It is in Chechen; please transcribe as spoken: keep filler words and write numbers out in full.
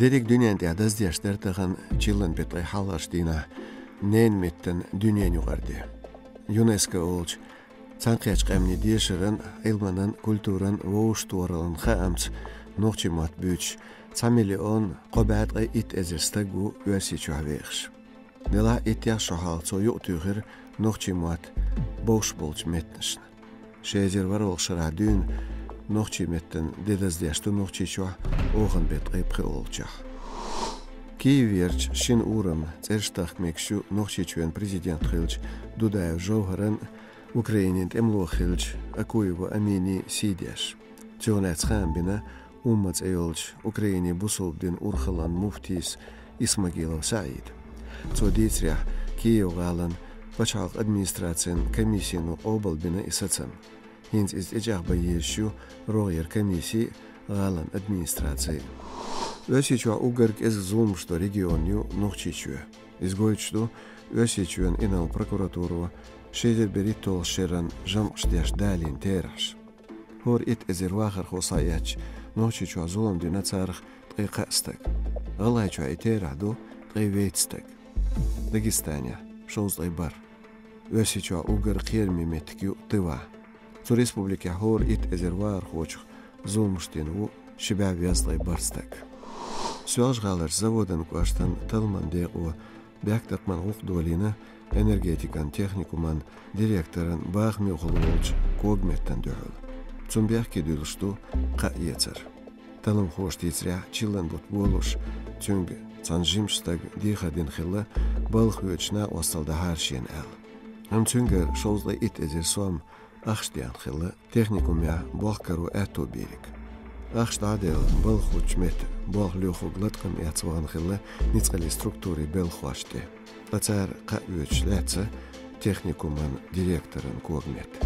Деррига дуьнен тӀехь даздеш дара тахана чиллан беттан ткъе хьалхарчу дийнахь ненан меттан дуьненан юкъара де. ЮНЕСКО олучу Цхьаьнакхеттачу Къаьмнийн дешаран, Ӏилманан, культуран, вовшахтохараллин хаамца нохчийн мотт буьйцуш цхьа миллион кхо бӀе ткъе итт эзар стаг ву Оьрсийчохь вехаш. Делахь а иттех шо хьалха цо юкъатуьйхира нохчийн мотт бовш болчу меттанашна. Ши эзар ворхӀалгӀачу шарахь дуьйна нохчийн меттан де даздеш ду Нохчийчохь оханан беттан ткъе пхоьалгӀачохь. Киевехь шина урамна цӀераш тахка мегаш ю Нохчийчоьнан президент хиллачу Дудаев Жовхаран, Украинин тӀемалой хиллачу Акуева Аминин сий деш. Цунах лаьцна хаам бина Умма цӀе йолчу Украинин бусалба динан урхаллин муфтийс Исмагилов СаӀида. Цо дийцарехь, Киев-гӀалин пачхьалкхан администрацин комиссино къобалбина и сацам. ХӀинца иза тӀечӀагӀбан езаш ю рогӀера комисси а, гӀалин администраци а. Оьрсийчохь уггар кӀезиг зуламаш до регион ю Нохчийчоь. Иза гойтуш ду Оьрсийчоьнан инарла прокуратуро ши эзар берхӀитталгӀачу шеран жамӀаш деш далийна терахьаш. ХӀора итт эзар вахархо схьаэцча, Нохчийчохь зулам дина царах ткъе кхаа стаг. ГӀалгӀайчохь и терахь ду ткъе вейтта стаг. Дагестанехь шовзткъе бархӀ. Оьрсийчохь уггар кхераме меттиг ю Тыва. Цу республикехь хӀора итт эзар вахархочух зуламаш дина ву ши бӀе везткъе бархӀ стаг. Соьлжа-ГӀаларчу Заводан кӀоштан талламан декъо бехктакхаман гӀуллакх долийна энергетикан техникуман директоран бахамехула волчу когаметтана дуьхьал. Цунна бехке дуьллуш ду кхаа эцар. Талламхоша дийцарехь, чиллан бутт болуш, цуьнга цхьана жимачу стага дехар дина хилла, балха хьоьжуш накъосталла дахьара шена аьлла. Амма цуьнгара шовзткъе итт эзар сом ахча деана хилла, техникумехь болх каро аьтто бийриг. Ахча дӀа а делла, балха хӀуттучу метта болх лоьхург латкъам эцна вахана хилла ницкъаллин структурийн белхахошна тӀе. Ткъа цара кхаъ оьцуш лаьцна техникуман директоран когаметта.